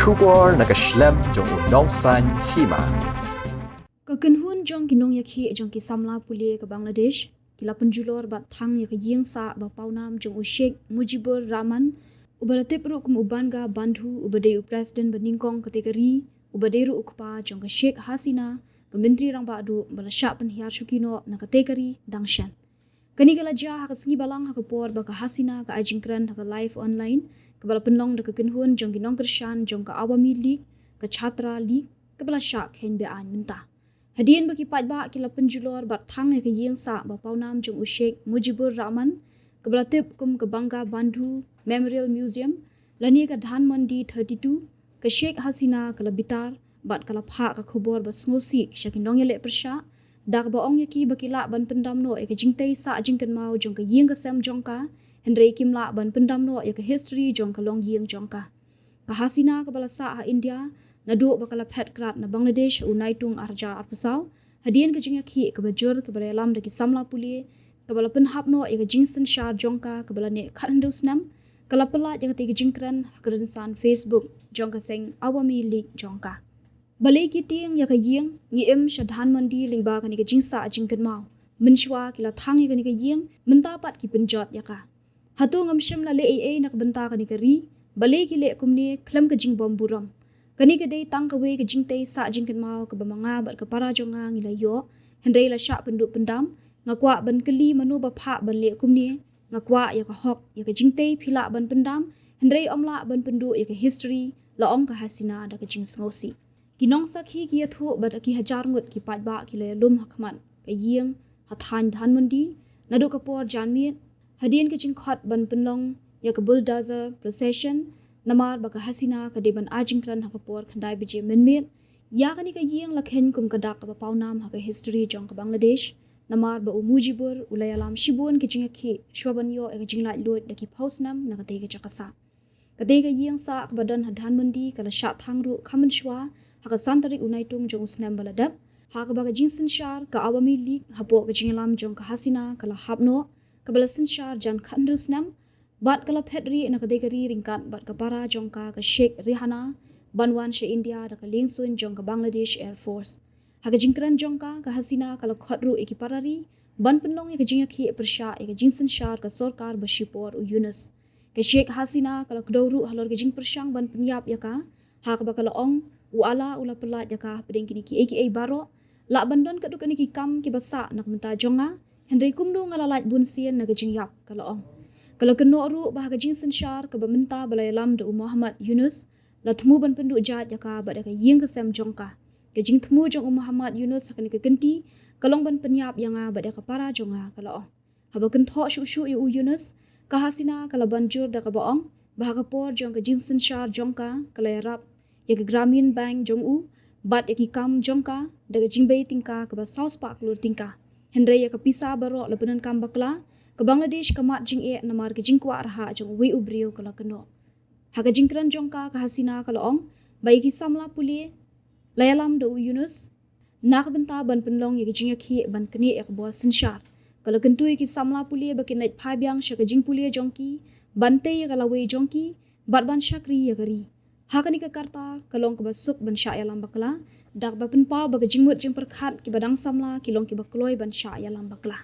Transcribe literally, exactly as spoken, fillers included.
Khubor na ka shlem jong u Nongsaiñ Hima. Ka kynhun jong ki nongïakhih jong ki samla pule ka Bangladesh ki la pynjulor bad thang ïa ka ïing sah ba pawnam jong u Sheikh Mujibur Rahman, uba la tip ruh kum u Banga Bandhu, uba dei u president ba nyngkong kata ka ri, uba dei ruh u kpa jong ka Sheikh Hasina, ka Myntri Rangbah Duh ba la shah pynhiar shuki noh na kata ka ri dang shen. Kane ka la jia ha ka sngi Balang ha ka por ba ka Hasina ka ai jingkren ha ka live online kaba la pynlong da ka kynhun jong ki nongkyrshan jong ka Awami League, ka Chhatra League, kaba la shah kheiñ be-aiñ mynta. Hadien ba ki paidbah ki la pynjulor bad thang ïa ka ïing sah ba pawnam jong u Sheikh Mujibur Rahman, kaba la tip kum ka Banga Bandhu Memorial Museum, lane ka Dhanmondi thirty-two, ka Sheikh Hasina ka la bitar bad ka la phah ka khubor ba sngewsih sha ki nongïaleh pyrshah, da kaba ong ïa ki ba ki lah ban pyndam noh ïa ka jingtei sah jingkynmaw jong ka ïing ka sem jong ka, hynrei kim lah ban pyndam noh ïa ka history jong ka longïing jong ka. Ka Hasina kaba la sah ha India naduh ba ka la phet krad na Bangladesh ha u Naitung ar hajar arphew saw, hadien ka jingïakhih kaba jur kaba la ïalam da ki samla pule, kaba la pynhap noh ïa ka jingsynshar jong ka kaba la neh khathynriew snem, ka la pyllait ïa katei ka jingkren ha ka rynsan Facebook jong ka seng Awami League jong ka. Balei ki tieng ïa ka ïing, ngi im sha Dhanmondi lyngba kane ka jingsah jingkynmaw. Mynshuwa ki la thang ïa kane ka ïing, mynta pat ki pynjot ïa ka. Hato ngam shym la leh ei ei na ka bynta kane ka ri? Balei ki leh kumne khlem ka jingbym burom? Kane ka dei tang kawei ka jingtei sah jingkynmaw kaba ma nga bad ka para jong nga ngi la ïoh, hynrei la shah pynduh pyndam. Nga kwah ban kylli mano ba phah ban leh kumne. Nga kwah ïa ka hok, ïa ka jingtei phi lah ban pyndam, hynrei ym lah ban pynduh ïa ka history, la ong ka Hasina da ka jingsngewsih. Ki nongsakhi ki ïathuh ba da ki hajar ngut ki paidbah ki la ïalum ha khmat ka ïing ha thaiñ Dhanmondi naduh ka por janmiet, hadien ka jingkhot ban pynlong ïa ka bulldozer procession, namar ba ka Hasina ka dei ban ai jingkren ha ka por khyndai baje mynmiet. Ïa kane ka ïing la kheiñ kum ka dak kaba pawnam ha ka history jong ka Bangladesh, namar ba u Mujibur u la ïalam shibun ki jingïakhih shuwa ban ïoh ïa ka jinglaitluid da ki phew snem na katei ka jaka sah. Katei ka ïing sah kaba don ha Dhanmondi ka la shah thang ruh khamon shuwa ha ka san tarik u Naitung jong u snem ba la dep, ha kaba ka jingsynshar ka Awami League hapoh ka jingïalam jong ka Hasina ka la hap noh, kaba la synshar jan khathynriew snem, bad ka la phet rieh na katei ka ri ryngkat bad ka para jong ka, ka Sheikh Rehana, ban wan sha India da ka liengsuiñ jong ka Bangladesh Air Force. Ha ka jingkren jong ka, ka Hasina ka la khot ruh ïa ki para ri ban pynlong ïa ka jingïakhih pyrshah ïa ka jingsynshar ka sorkar ba shipor u Yunus. Ka Sheikh Hasina ka la kdew ruh halor ka jingpyrshang ban pynïap ïa ka, ha kaba ka la ong, u Allah u la pyllait ïa ka hapdeng kine kiei kiei baroh. Lah ban don katto katne ki kam kiba sah na ka bynta jong nga, hynrei kumno nga la lait bunsien na ka jingïap, ka la ong. Ka la kynnoh ruh ba ha ka jingsynshar kaba mynta ba la ïalam da u Muhammad Yunus, la thmu ban pynduh jait ïa ka bad ïa ka ïing ka sem jong ka. Ka jingthmu jong u Muhammad Yunus ha kane ka kynti ka long ban pynïap ïa nga bad ïa ka para jong nga, ka la ong. Haba kynthoh shuh shuh ïa u Yunus, ka Hasina ka la ban jur da kaba ong ba ha ka por jong ka jingsynshar jong ka, ka la ïarap ïa ka Gramin Bank jong u bad ïa ki kam jong ka da ka jingbei tyngka kaba saw spah klur tyngka. Hynrei ïa ka pisa baroh la pyndonkam bakla, ka Bangladesh ka mad jingeh namar ka jingkwah rhah jong uwei u briew, ka la kynnoh. Ha ka jingkren jong ka, ka Hasina ka la ong ba ïa ki samla pule la ïalam da u Yunus na ka bynta ban pynlong ïa ka jingïakhih ban knieh ïa ka bor synshar. Ka la kyntu ïa ki samla pule ba kin leit phai biang sha ka jingpule jong ki, ban tei ïa ka lawei jong ki bad ban shakri ïa ka ri. Ha kane ka karta ka long kaba suk ban shah ïalam bakla, da kaba pynpaw ba ka jingmut jingpyrkhat kiba dang samla ki long kiba kloi ban shah ïalam bakla.